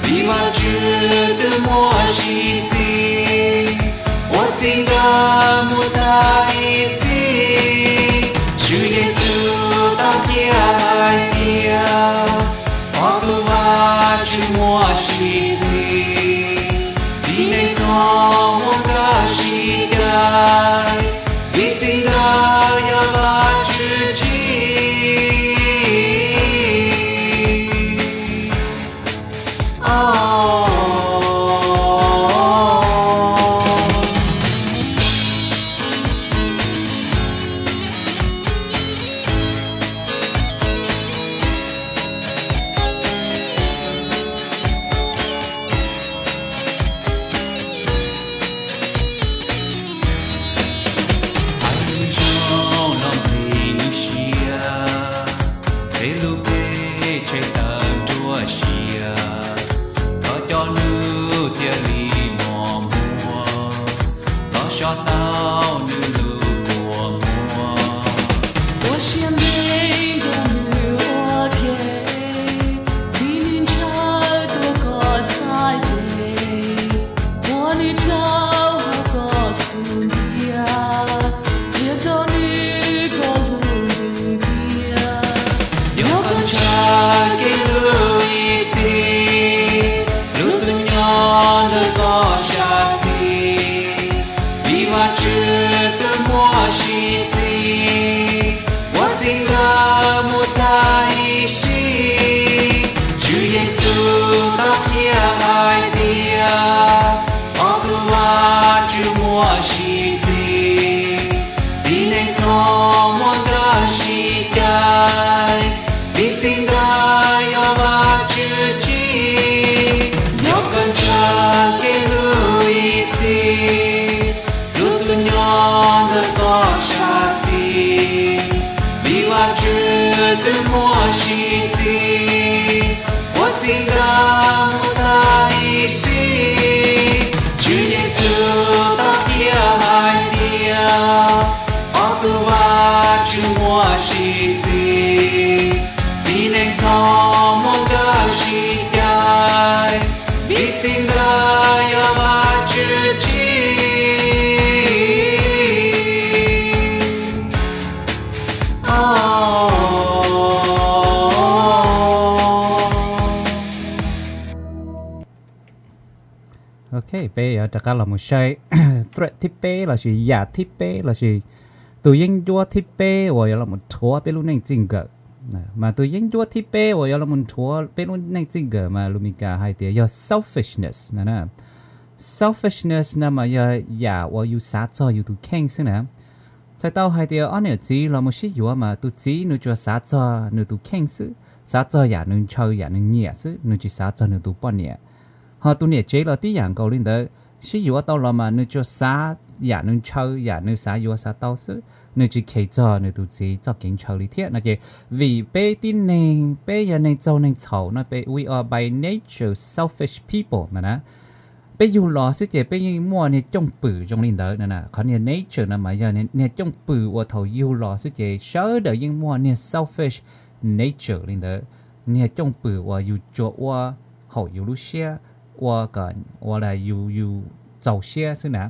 vim Vajtswv twb muaj siv txim, ua txij nkawm mus tag ib txhis. Tswv Yexus tau qhia hais tias, ob tug Vajtswv muaj siv txim, vim neeg txhaum muaj nkaj sib cai, vim txij nkawm yog Vajtswv tsim. Hais lus zoo los nqhis nyuaj siab, peb lub peb tshem tawm nruab siab, koj cov lus thiaj li mos muag, los so tau nws lub kua muag. Ua siab ntev nrog nws ua ke, vim nws ntshaw tuaj koj txhais tes, ua nws raug hauv koj xub ntiag, qhia rau nws koj hlub nws tiag. Yog koj ntshaw kev hlub ib txhis, lub tus nyob ntawm koj sab xis, vim Vajtswv twb muaj siv txim, ua txij nkawm mus tag ib sim. Tswv Yexus tau qhia hais tias, ob tug Vajtswv muaj siv txim, vim neeg txhaum muaj nkaj sib cai, vim txij nkawm yog Vajtswv tsim. Yog koj ntshaw kev hlub ib txhis, lub tus nyob ntawm koj sab xis, vim Vajtswv twb muaj siv txim, ua txij nkawm mus tag ib sim. Tswv Yexus tau qhia hais tias, ob tug Vajtswv muaj siv txim, vim neeg txhaum muaj nkaj sib cai, vim txij nkawm yog Vajtswv tsim. Ok, peb yuav rov qab los mus saib threat thib peb lossis yam thib peb lossis tus yeeb ncuab thib peb uas yuav los rhuav peb lub neej txij nkawm. Mas tus yeeb ncuab thib peb uas yuav los rhuav peb lub neej txij nkawm mas lus Mis Kas hais tias yog selfishness no. Selfishness no mas yog yam uas yus xav txog yus tus kheej xwb na. Txhais tau hais tias ob niam txiv los mus sib yuav mas tus txiv nws tsuas xav txog nws tus kheej xwb, xav txog yam nws ntshaw yam nws nyiam xwb, nws tsis xav txog nws tus poj niam. Ho tus niam tsev los tib yam nkaus li ntawd, sib yuav tau los mas nws tsuas xav yam nws ntshaw yam nws xav yuav xav tau xwb, nws tsis kheev txog nws tus txiv txoj kev ntshaw li thiab no ces, vim peb tib neeg peb yog neeg txaug neeg txhaum no, we are by nature selfish people no na. peb yug los xwb ces peb yeej muaj niag cooj pwm zoo li ntawd no na. Qhov niag nature no mas yog niag cooj pwm uas thaum yug los xwb ces sawv daws yeej muaj niag selfish nature li ntawd, niag cooj pwm uas yus tsuas ua haum yus lub siab, ua kom ua li yus yus txaus siab xwb na.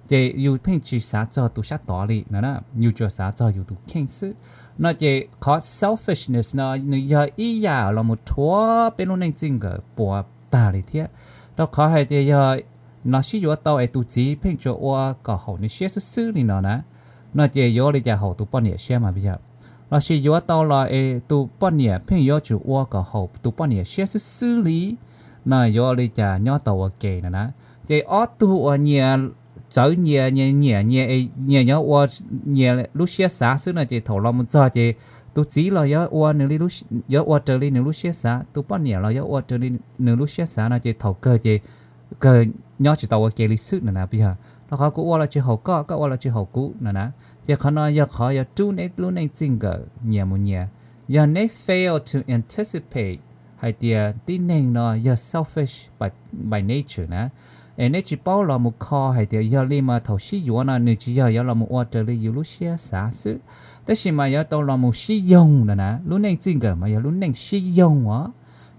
Ces yus pheej tsis xav txog tus sab tod li no na, yus tsuas xav txog yus tus kheej xwb. No ces qhov selfishness no nws yog ib yam los mus rhuav peb lub neej txij nkawm puas tag li thiab. Rau qhov hais tias yog no sib yuav tau es tus txiv pheej tsuas ua kom haum nws siab xwb xwb li no na, no ces yuav ua li cas haum tus poj niam siab mas yog? Lossis yuav tau los es tus poj niam pheej yuav tsum ua kom haum tus poj niam siab xwb xwb li, no yuav ua li cas nyob tau ua ke no na? Ces ob tug uas nyias txawv nyias, nyias nyiam nyias, nyias nyob ua, nyias lub siab xav xwb no ces thaum los mus txog ces tus txiv los yuav ua nws li, yuav ua raws li nws lub siab xav, tus poj niam los yuav ua raws li nws lub siab xav no ces thaum kawg ces kawg nyob tsis tau ua ke li xwb no na. Yog rau qhov kuv ua los tsis haum koj, koj ua los tsis haum kuv no na. Ces qhov no yog qhov yuav rub neb lub neej txij nkawm nyias mus nyias. Yog neb fail to anticipate hais tias tib neeg no yog selfish by nature na, es neb tsis paub los mus kho hais tias yog li mas thaum sib yuav no nws tsis yog yuav los mus ua raws li yus lub siab xav xwb, tab sis mas yuav tau los mus sib yoog no na. Lub neej txij nkawm mas yog lub neej sib yoog os.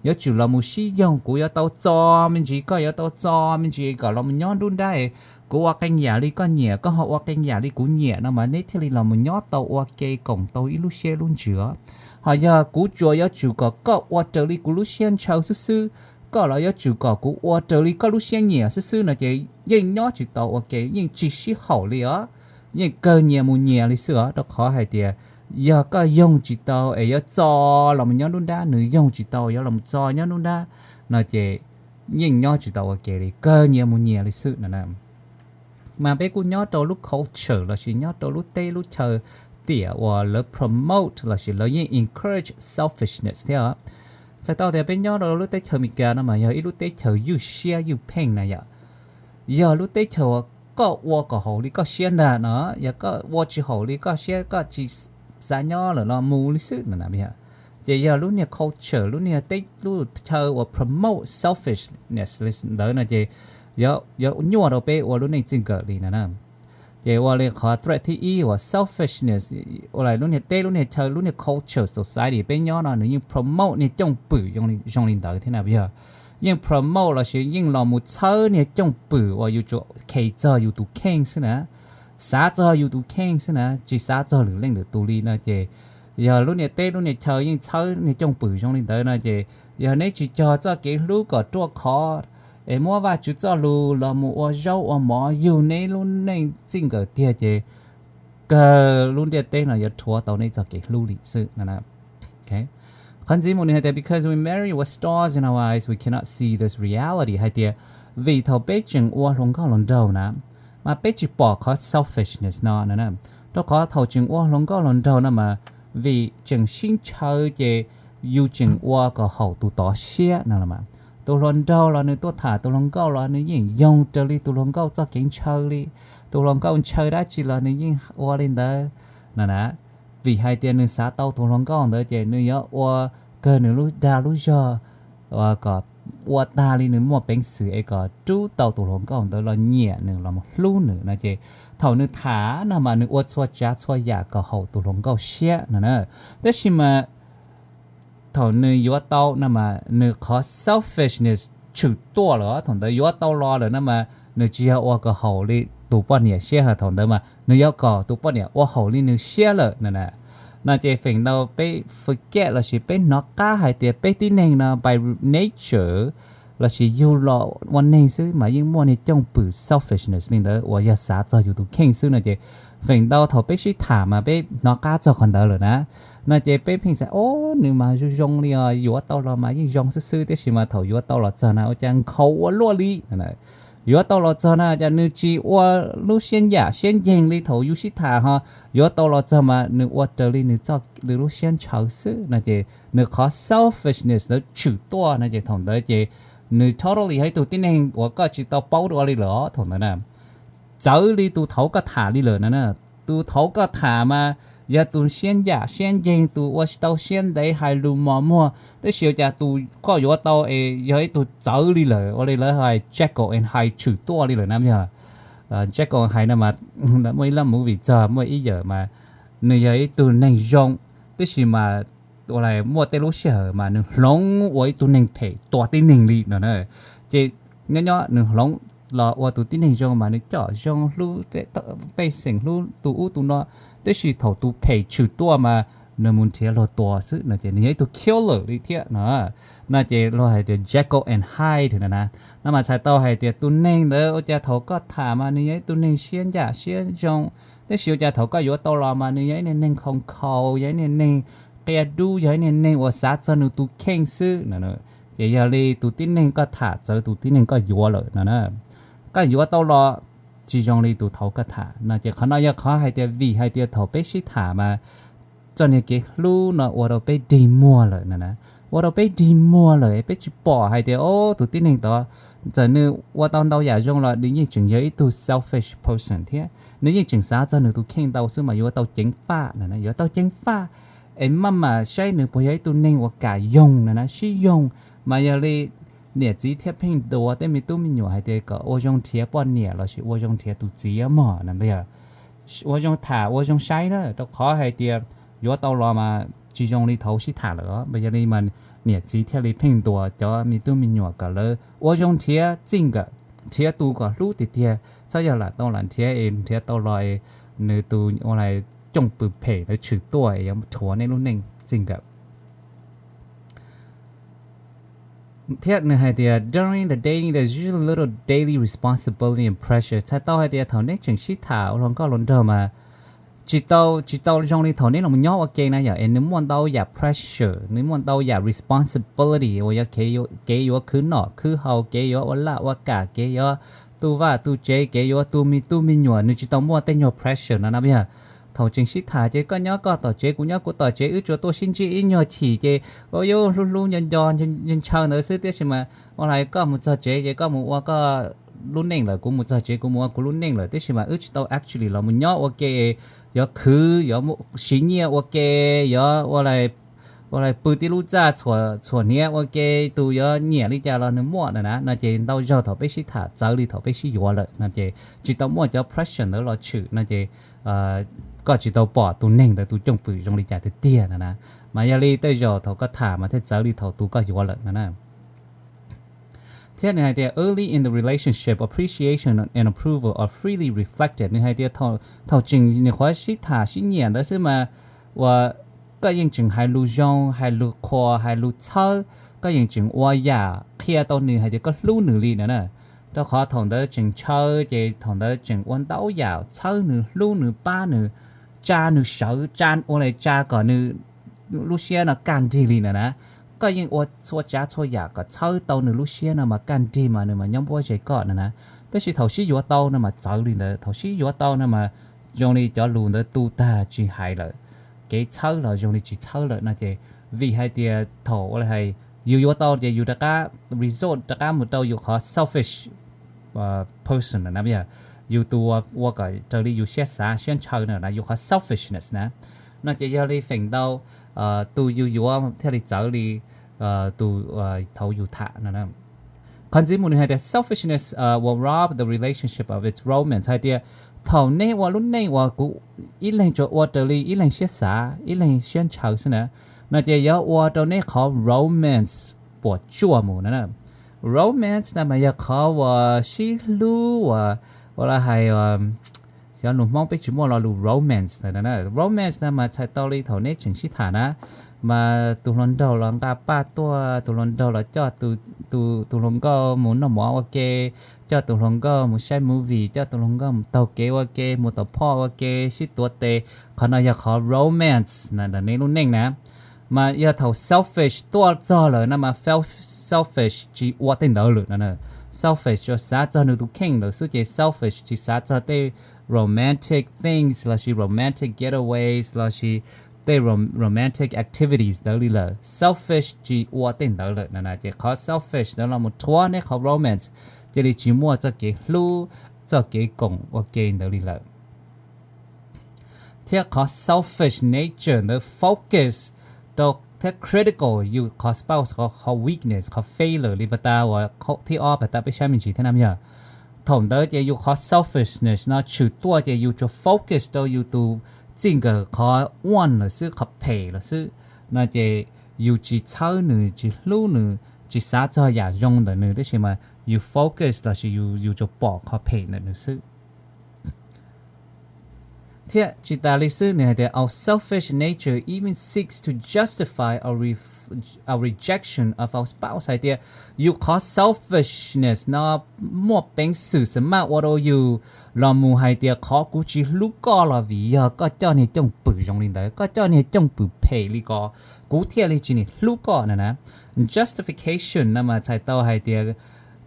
Yuav tsum los mus sib yoog, kuv yuav tau txo me ntsis, koj yuav tau txo me ntsis kom los mus nyob nruab nrab, kuv ua qee yam li koj nyiam, koj ho ua qee yam li kuv nyiam no mas neb thiaj li los mus nyob tau ua ke koom tau ib lub siab lub ntsws. Ho yog kuv tsuas yuav tsum kom koj ua raws li kuv lub siab ntshaw xwb xwb, koj los yuav tsum kom kuv ua raws li koj lub siab nyiam xwb xwb no ces yeej nyob tsis tau ua ke, yeej tsis sib haum li os. Yeej kawg nyias mus nyias li xwb os, rau qhov hais tias yog koj yoog tsis tau es yuav txo los mus nyob nruab nrab, nws yoog tsis tau yuav los mus txo nyob nruab nrab no ces yeej nyob tsis tau ua ke li, kawg nyias mus nyias li xwb no na. Mas peb kuj nyob rau lub culture lossis nyob rau lub teb lub chaw tiam uas lawv promote lossis lawv yeej encourage selfishness thiab os. Txhais tau tias peb nyob rau lub teb chaws Amelikas no mas yog ib lub teb chaws ywj siab ywj pheej na yom. Yog lub teb chaws uas koj ua kom haum li koj siab ntag no, yog koj ua tsis haum li koj siab koj tsis xav nyob lawm los mus li xwb no na. Ces yog lub niag culture, lub niag teb lub chaw uas promote selfishness li ntawd no ces yuav nyuaj rau peb ua lub neej txij nkawm li no na. Ces ua li qhov threat thib ib uas selfishness, ua li lub niag teb lub niag chaw lub niag culture society peb nyob no nws yeej promote niag cooj pwm zoo li ntawd thiab na. Yog yeej promote lossis yeej los mus txhawb niag cooj pwm uas yus tsuas khes txog yus tus kheej xwb na, xav txog yus tus kheej xwb na, tsis xav txog lwm leej lwm tus li no ces yog lub niag teb lub niag chaw yeej txhawb niag cooj pwm zoo li ntawd no ces yog neb tsis cog txoj kev hlub kom ruaj khov es muab Vajtswv txoj lus los mus ua zaub ua mov yug neb lub neej txij nkawm tiag ces kawg lub ntiaj teb no yuav rhuav tau neb txoj kev hlub li xwb no. Qhov ntxiv mus nws hais tias because we marry with stars in our eyes, we cannot see this reality, hais tias vim thaum peb tseem ua hluas nkauj hluas nraug na mas peb tsis pom qhov selfishness no na, rau qhov thaum tseem ua hluas nkauj hluas nraug no mas vim tseem sib ntshaw ces yus tseem ua kom haum tus tod siab no los mas. Tus hluas nraug los nws tuaj tham tus hluas nkauj los nws yeej yoog raws li tus hluas nkauj txoj kev ntshaw li. Tus hluas nkauj ntshaw dab tsi los nws yeej ua li ntawd no na. Vim hais tias nws xav tau tus hluas nkauj ntawd ces nws yuav ua kawg nws lub dag lub zog kom ua tag li nws muaj peev xwm es kom rub tau tus hluas nkauj ntawd los nyiam nws los mus hlub nws no ces thaum nws tham no mas nws ua txhua tsav txhua yam kom haum tus hluas nkauj siab no na. Tab sis mas thaum nws yuav tau no mas nws qhov selfishness tshwm tuaj lawm, thaum ntawd yuav tau los lawm no mas nws tsis yog ua kom haum li tus poj niam siab, thaum ntawd mas nws yuav kom tus poj niam ua haum li nws siab lawm no na. No ces feem ntau peb forget lossis peb hnov qab hais tias peb tib neeg no by nature lossis yug los ua neeg xwb mas yeej muaj niag cooj pwm selfishness li ntawd uas yog xav txog yus tus kheej xwb no ces feem ntau thaum peb sib tham mas peb hnov qab txog qhov ntawd lawm na. No ces peb pheej xav o, nws mas zoo zoo li os, yuav tau los mas yeej zoo xwb xwb, tiam sis mas thaum yuav tau los txog na ua cas nkhaus ua luaj li. Yuav tau los txog na cas nws tsis ua lub siab ncam siab ncees li thaum yus sib tham ho, yuav tau los txog mas nws ua raws li nws txoj, nws lub siab ntshaw xwb no ces nws qhov selfishness ntawd tshwm tuaj no ces thaum ntawd ces nws totally hais tus tib neeg uas koj tsis tau paub dua li lawm thaum ntawd na. Txawv li tus thaud koj tham li lawm na. Tus thaud koj tham mas yog tus siab ncaj siab ncees, tus ua tsis tau siab ntev, hais lus mos muag, tab sis ua cas tus koj yuav tau es yog ib tug txawv li lawm, ua li lawv hais Jekyll and Hyde tshwm tuaj li lawm na yog. Jekyll and Hyde no mas muaj ib lub movie txog muaj ib yawm mas nws yog ib tug neeg zoo, tab sis mas ua li muaj tej lub sij hawm mas nws hloov ua ib tug neeg phem tua tib neeg li no na. Ces nyob nyob nws hloov los ua tus tib neeg zoo mas nws coj zoo hlub pej xeem, hlub tus ub tus no, tab sis thaum tus phem tshwm tuaj mas nws mus nrhiav luag tua xwb no ces nws yog ib tug killer li thiab no. No ces luag hais tias Jekyll and Hyde no na. No mas txhais tau hais tias tus neeg ntawd ua cas thaum koj tham mas nws yog ib tug neeg siab ncaj siab zoo, tab sis ua cas thaum koj yuav tau los mas nws yog ib niag neeg khoom khaus, yog ib niag neeg qia dub, yog ib niag neeg uas xav txog nws tus kheej xwb no. Ces yog li tus tib neeg koj tham txawv tus tib neeg koj yuav lawm no na. Koj yuav tau los tsis zoo li tus thaum koj tham no ces qhov no yog qhov hais tias vim hais tias thaum peb sib tham mas txoj niag kev hlub no ua rau peb dig muag lawm no na. Ua rau peb dig muag lawm peb tsis pom hais tias o tus tib neeg tod txawm nws ua tau ntau yam zoo los nws yeej tseem yog ib tug selfish person thiab nws yeej tseem xav txog nws tus kheej ntau xwb mas yuav tau ceev faj no na, yuav tau ceev faj es maj mam saib nws puas yog ib tug neeg uas kam yoog no na, sib yoog. Mas yog li niam txiv thiaj pheej ntuas tej me tub me nyuam hais tias kom ua zoo nrhiav poj niam lossis ua zoo nrhiav tus txiv mog no. Yog ua zoo tham ua zoo saib na, rau qhov hais tias yuav tau los mas tsis zoo li thaum sib tham lawm. Mas yog li mas niam txiv thiaj li pheej ntuas cov me tub me nyuam kom lawv ua zoo nrhiav txij nkawm, nrhiav tus kom hlub tiag tiag, txhob yog lam tau lam nrhiav es nrhiav tau los es nws tus ua li cooj pw phem lawv tshwm tuaj es yuav rhuav nej lub neej txij nkawm. Thiab nws hais tias during the dating there's usually little daily responsibility and pressure, txhais tau hais tias thaum neb tseem sib tham ua hluas nkauj hluas nraug mas tsis tau, tsis tau zoo li thaum neb los nyob ua ke na yom, es nws muaj ntau yam pressure, nws muaj ntau yam responsibility uas yog kev yuav khwv noj khwv haus, kev yuav ua laj ua kam, kev yuav tu vaj tu tsev, kev yuav tu me tub me nyuam, nws tsis tau muaj tej nyuag pressure no na yog. Thaum tseem sib tham ces koj nyob koj tom tsev kuv nyob kuv tom tsev, wb tsuas tuaj sib ntsib ib nyuag chim ces ua yuav hlub hlub nco nco ntshaw ntawd xwb, tiam sis mas ua li koj mus txog tsev ces koj mus ua koj lub neej lawm, kuv mus txog tsev kuv mus ua kuv lub neej lawm, tiam sis mas wb tsis tau actually los mus nyob ua ke, yuav khwv yuav siv nyiaj ua ke, yuav ua li pw tib lub txaj txhuam hniav ua ke, tus yuav nyiam li cas los nws muaj na na. No ces ntau zaug thaum peb sib tham txawv li thaum peb sib yuav lawm no ces tsis tau muaj cov pressure ntawd los tshwm no ces koj tsis tau pom tus neeg ntawd tus cooj pw zoo li cas tiag tiag na na. Mas yog li tej zaum thaum koj tham mas thiaj txawv li thaum tus koj yuav lawm no na. Thiab nws hais tias early in the relationship appreciation and approval are freely reflected, nws hais tias thaum tseem nyuam qhuav sib tham sib nyiam ntawd xwb mas uas koj yeej tseem hais lus zoo, hais lus qhuas, hais lus txhawb, koj yeej tseem ua yam qhia tau nws hais tias koj hlub nws li no na. Rau qhov thaum ntawd tseem ntshaw ces thaum ntawd tseem ua ntau yam txhawb nws, hlub nws, pab nws, tsa nws sawv, tsa ua li tsa kom nws lub siab no kaj nrig li no na. Koj yeej ua txhua tsav txhua yam kom txhawb tau nws lub siab no mas kaj nrig mas nws mas nyob npuab ze koj no na. Tab sis thaum sib yuav tau no mas txawv li ntawd, thaum sib yuav tau no mas zoo li cov lus ntawd tu tag tsis hais lawm, kev txhawb los zoo li tsis txhawb lawm no ces vim hais tias thaum ua li hais yus yuav tau ces yus rov qab result rov qab mus rau yus qhov selfish person na, yog yus tus ua kom raws li yus siab xav siab ntshaw no na, yus qhov selfishness na. No ces yog li feem ntau tus yus yuav thiaj li txawv li tus thaum yus tham no. Qhov ntxiv mus nws hais tias selfishness will rob the relationship of its romance, hais tias thaum neb ua lub neej uas kuv ib leeg tsuas ua raws li ib leeg siab xav ib leeg siab ntshaw xwb na, no ces yuav ua rau neb qhov romance puas tsuaj mus na. Romance na mas yog qhov uas sib hlub uas ua li hais xyov lus Hmoob peb tsis muaj lo lus romance ntawd. Romance na mas txhais tau li thaum neb tseem sib tham na, mas tus hluas nraug los nqa paj tuaj, tus hluas nraug los coj tus hluas nkauj mus noj mov ua ke, coj tus hluas nkauj mus saib movie, coj tus hluas nkauj mus taug kev ua ke, mus tom phoj ua ke, sib tuav tes. Qhov no yog qhov romance na ntawm neb lub neej na. Mas yog thaum selfish tuaj txog lawm no mas selfish tsis ua tej ntawd lawm no. Selfish tsuas xav txog nws tus kheej lawm xwb ces selfish tsis xav txog tej romantic things lossis romantic getaways lossis tej romantic activities ntawd li lawm. Selfish tsis ua tej ntawd lawm no na, ces qhov selfish ntawd los mus rhuav neb qhov romance, cia li tsis muaj txoj kev hlub, txoj kev koom ua ke ntawd li lawm. Thiab qhov selfish nature ntawd focus rau thiab critical yus qhov spouse qhov weakness, qhov failure li pas tas uas thib ob pas tas peb saib me ntsis thiab na yog. Thaum ntawd ces yus qhov selfishness no tshwm tuaj ces yus tsuas focus rau yus tus txij nkawm qhov one lawm xwb, qhov phem lawm xwb no ces yus tsis txhawb nws, tsis hlub nws, tsis xav txog yam zoo ntawm nws, tab sis mas yus focus los sis yus tsuas pom qhov phem ntawm nws xwb. Thiab tsis tas li xwb, nws hais tias our selfish nature even seeks to justify our, our rejection of our spouse, hais tias yus qhov selfishness no muaj peev xwm xam maj ua rau yus los mus hais tias qhov kuv tsis hlub koj los vim yog koj coj niag cooj pwm zoo li ntawd, koj coj niag cooj pwm phem li ko, kuv thiaj li tsis nim hlub koj na na. Justification no mas txhais tau hais tias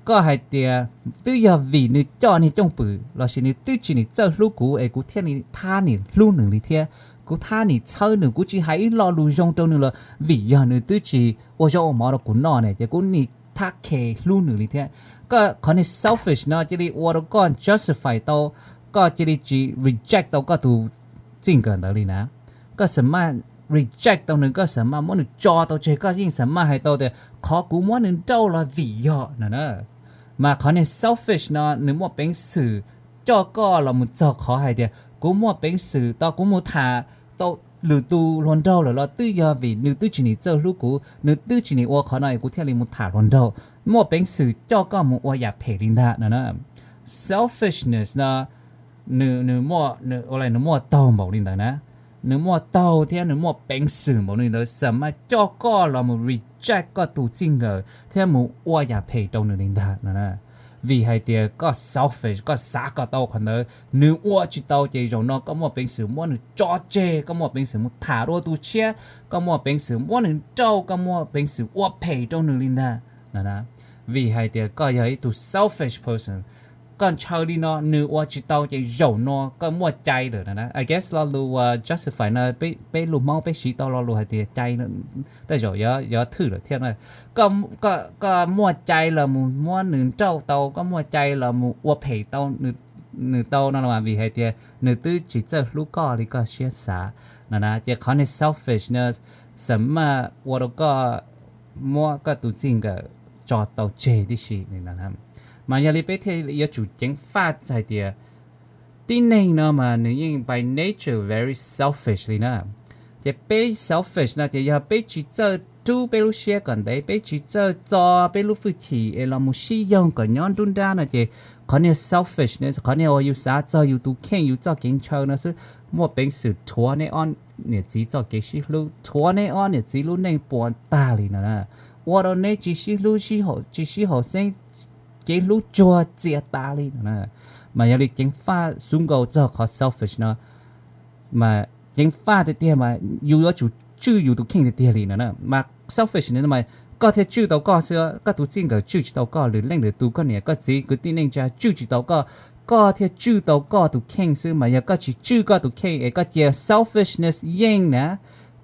koj hais tias twb yog vim nws coj niag cooj pwm los sis nws twb tsis nim txawj hlub kuv es kuv thiaj li thab nim hlub nws li thiab, kuv thab nim txhawb nws, kuv tsis hais ib lo lus zoo rau nws los vim yog nws twb tsis ua zaub ua mov rau kuv noj ne ces kuv nim thab khe hlub nws li thiab. Koj qhov niag selfish no cia li ua rau koj justify tau, koj cia li tsis reject tau koj tus txij nkawm ntawd li na. Koj xam maj reject tau nws, koj xam maj muab nws tso tau tseg, koj yeej xam maj hais tau tias qhov kuv muab nws nrauj los vim yog no na. Mas qhov niag selfish no nws muaj peev xwm coj koj los mus txog qhov hais tias kuv muaj peev xwm tau kuv mus tham tau lwm tus hluas nraug lawm los twb yog vim nws twb tsis nim txawj hlub kuv, nws twb tsis nim ua qhov no es kuv thiaj li mus tham hluas nraug. Muaj peev xwm coj koj mus ua yam phem li ntag no na. Selfishness no nws, nws muaj, nws ua li nws muaj taug npaum li ntawd na. Nws muaj taug thiab nws muaj peev xwm npaum li ntawd xam maj coj koj los mus reject koj tus txij nkawm thiab mus ua yam phem rau nws li ntag no na. Vim hais tias koj selfish, koj xav kom tau qhov ntawd, nws ua tsis tau ces zaum no koj muaj peev xwm muab nws tso tseg, koj muaj peev xwm mus tham dua tus tshiab, koj muaj peev xwm muab nws nrauj, koj muaj peev xwm ua phem rau nws li ntag no. Vim hais tias koj yog ib tug selfish person, koj ntshaw li no nws ua tsis tau ces zaum no koj muaj cai lawm no na. I guess lo lus uas justify no peb lus Hmoob peb siv tau lo lus hais tias cai, tej zaum yuav thwj lawm thiab na. Koj muaj cai los mus muab nws nrauj tau, koj muaj cai los mus ua phem tau nws tau no los vim hais tias nws twb tsis txawj hlub koj li koj siab xav no na. Ces qhov niag selfish no xam maj ua rau koj muab koj tus txij nkawm tso tau tseg tib si. Mas yog li peb thiaj yuav tsum ceev faj hais tias tib neeg no mas nws yeej by nature very selfish li na. Ces peb selfish no ces yog peb tsis txawj rub peb lub siab kom ntev, peb tsis txawj txo peb lub hwj chim es los mus sib yoog kom nyob nruab nrab no ces qhov niag selfish no, qhov niag uas yus xav txog yus tus kheej yus txoj kev ntshaw no xwb, muaj peev xwm rhuav neb ob niam txiv txoj kev sib hlub, rhuav neb ob niam txiv lub neej puas tag li no na. Ua rau neb tsis sib hlub, tsis sib haum xeeb, kev hlub tsuag txias tas li no na. Mas yog li ceev faj xub nkaus txog qhov selfish no, mas ceev faj tiag tiag mas yus yuav tsum tswj yus tus kheej tiag tiag li no na. Mas selfish no mas koj thiaj tswj tau koj xwb, koj tus txij nkawm tswj tsis tau koj, lwm leej lwm tus, koj niam koj txiv kwv tij neej tsa tswj tsis tau koj, koj thiaj tswj tau koj tus kheej xwb. Mas yog koj tsis tswj koj tus kheej es koj cia selfishness yeej na,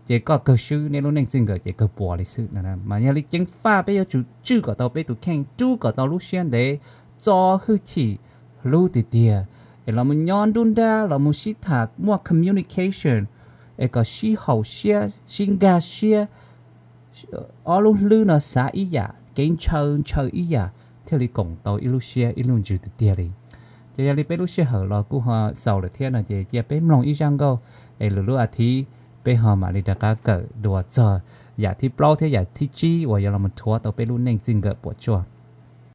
ces koj kawg swb, neb lub neej txij nkawm ces kawg puas li xwb. Mas yog li ceev faj peb yuav tsum tswj kom tau peb tus kheej, rub kom tau lub siab ntev, txo hwj chim, hlub tiag tiag, es los mus nyob nruab nrab los mus sib tham muaj communication, es kom sib haum siab sib nkag siab, ob lub hlwb no xav ib yam, kev ntshaw ntshaw ib yam, thiaj li koom tau ib lub siab ib lub ntsws tiag tiag li. Ces yog li peb lub sij hawm los kuj ho xaus lawm thiab no ces cia peb mloog ib zaj nkauj, es lwm lub as thiv peb ho mam li rov qab kawm dua txog yam thib plaub thiab yam thib tsib uas yuav los rhuav tau peb lub neej txij nkawm puas tsuaj.